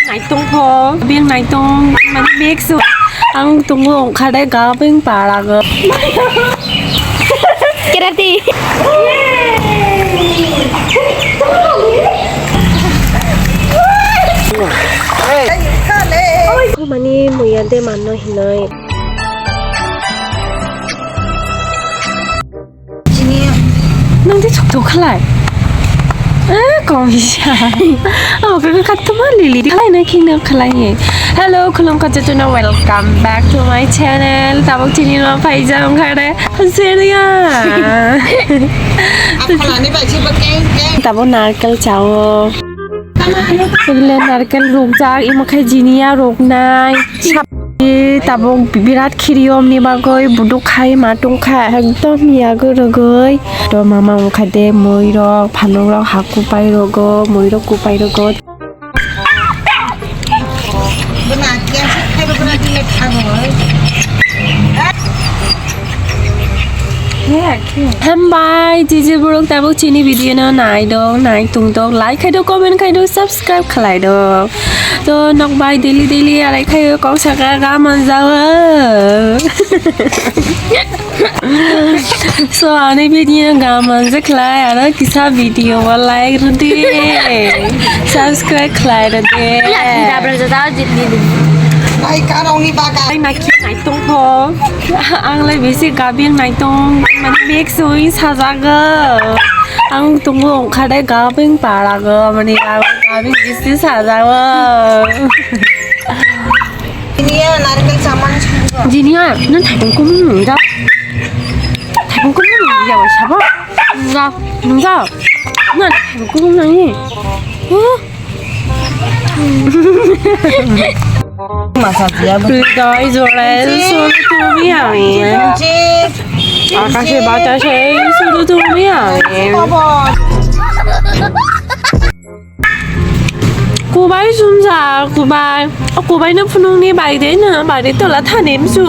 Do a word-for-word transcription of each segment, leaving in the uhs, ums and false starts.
Naitung pho, beng naitung, mane mix ang tungo ongkhade gabeng parago. Kerati. Mani muya de manno hinoi. Nang de chok chok khalai. Eh, kong bisa. Abo kaka katuma lili khalai na king na khalai. Hello, khulum kachachuna, welcome back to my channel. Tabok chini no paijam khare. Seria. Tabok narkel chao. Ibile narkel rukjak, imo khai jiniya ruknai. Tabuk birat khiriyom ni bagwi buduk khai matung khai ekdom yago rwgwi. To mama wngkha de mui rok, phanuk rok ha kupai rogo, mui rok kupai rogo. Hambai, jiji borok tabuk chini video no nai dok, nai tung dok, like khai dok, comment khai dok, subscribe khalai dok. To nok bai daily daily arai khai kok saka ga manjawa. So ani video ga manja khlai aro kisa video o like rwdi, subscribe khlai rwdi. Ai karong ni baga. Ai naki nai tong pho. Ang lai bisi gabil nai tong mane mix oi sajago. Ang tungo ongkhade gabeng parago mani gabeng bisi sajago. Jiniya, narikal saman songkha. Jiniya, nang thaipung kumung nung ja. Thaipung kumung nung ja, wai sabo. Nung ja, nung ja. Nang thaipung kumung nang ni. Huh? Masa dia. Hridoi jole suru tumi ami. Akashe batase suru tumi ami. Kubai sumsa, kubai. O kubai no phunukni bai de no, bai de tola thani msu.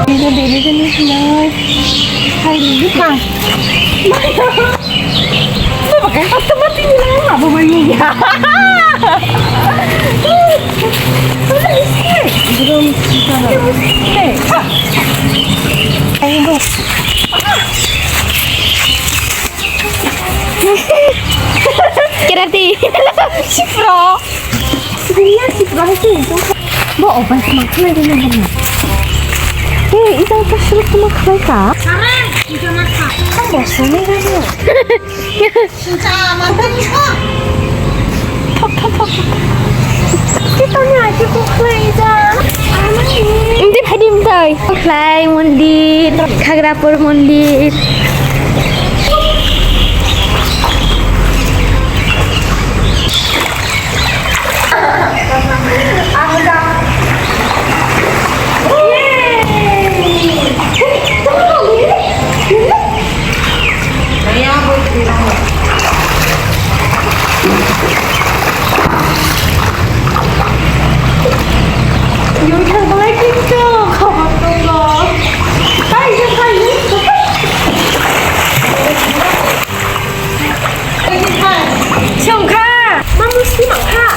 Bini bini bini sinai. Hai ni ka. Ba ba ka to mati ni la, ba ba ni ya. Belum kita. Ayo. Kerati. Sipro. Sebenarnya sipro itu. Bo obat makan aja nih. Eh, itu apa sih cuma kau kak? Kan bosan nih kan ya. Thok, thok, thok, thok. Kita ni aja kok kerja. Ini tadi minta. Khlai mondir, Khagrapur mondir. Songkha, ma musti mangkha.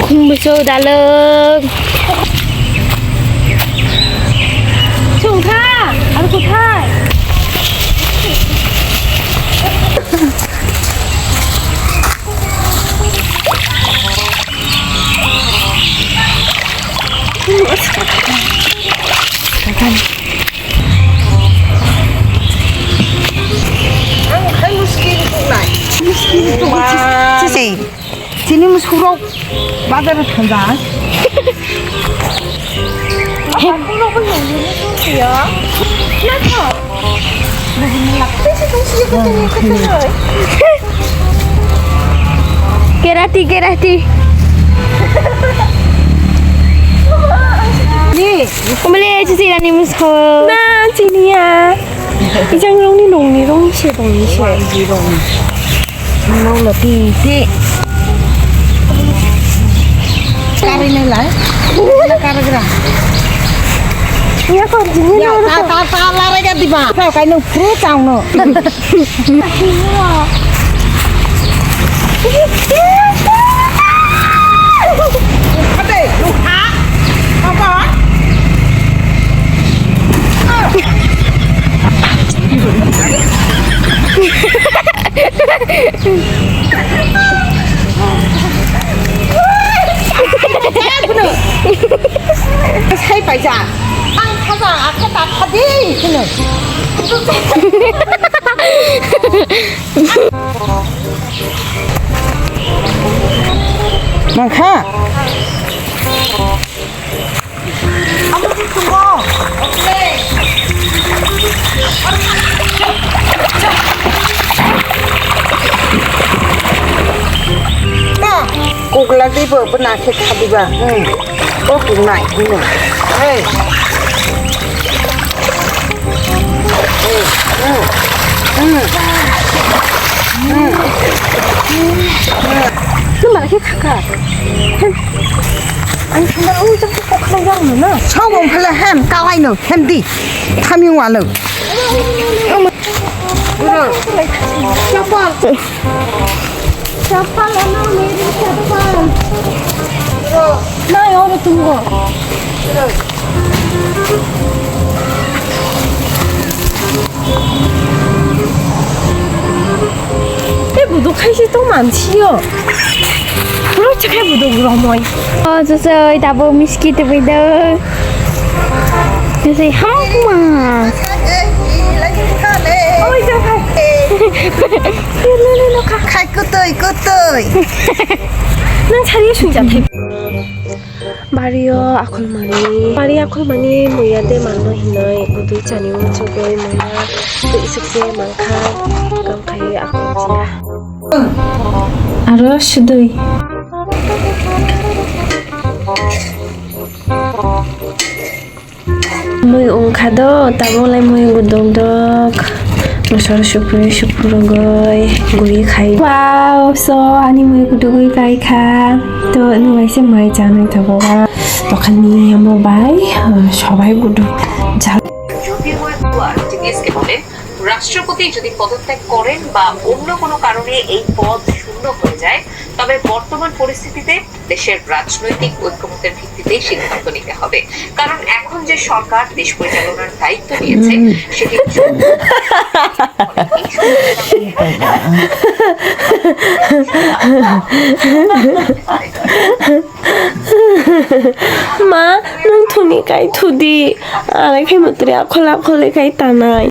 Khumbuso dalok. Songkha, ar kuthai? Ang khai muskil kok nai. Muskil kok. Sini musurok bazar thangjak. Apa kulo kulo ini tuh ya? Nako. Kerati, kerati. Ni, umle cuci rani musko. Na, sini ya. Ijang rong ni nong ni rong se rong ni se. Nong lo ti ti. Kari ni lai. Kari gra. Ya, ta, ta, ta, lara ga diba. Kau kai nung free chau no. Ate, nung ha? Apa? Sai paisa. Ang khaja akhe ta khadi hino. Mangkha. Kukla di bo bwna khe khadiba. Hmm. O kungnai hino. Hey. Hey. Hmm. Hmm. Hmm. Hmm. Nung mana khe khakha? Ang sandal ujak kok khlai jak no na. Sabo phala hem kawai no hem di. Thami walo. Chapal. Chapal ano mere chapal. Nai oro tungo. Tei buduk khaisi tong mansiyo. Puro chikhai buduk romoi. O, chusoi, tabo miski tubui do. Chusoi, hamkma. Oi, jakhai. Lele, no, kha. Khai kutui, kutui. Nang sari sui jakhai. Bario akhol mani, bari akhol mani muya de mangno hinoi, budui chani muchugoi muya de isuk se mangkha, kamkhai akhol chia. Aro sudui. Mui wngkha do, tabuk lai mui guduk dok. Mosor supri supurugoi guri khai. Wow, so ani mui gudugoi kai kha. To nwng waise mai chanai tabuk ba. Dokanni amo bai, uh, sobai guduk jal. যদি হয় পুয়ার, টিভিএসকে বলেন, রাষ্ট্রপতি যদি পদত্যাগ করেন বা অন্য কোনো কারণে এই পদ শূন্য হয়ে যায়, তবে বর্তমান পরিস্থিতিতে দেশের রাজনৈতিক ঐক্যমত্যের ভিত্তিতেই সিদ্ধান্ত নিতে হবে, কারণ এখন যে সরকার দেশ পরিচালনার দায়িত্ব নিয়েছে, সেটি Ma, nwng thuni kai thudi. Alai khai mutri akhol akhol kai tanai.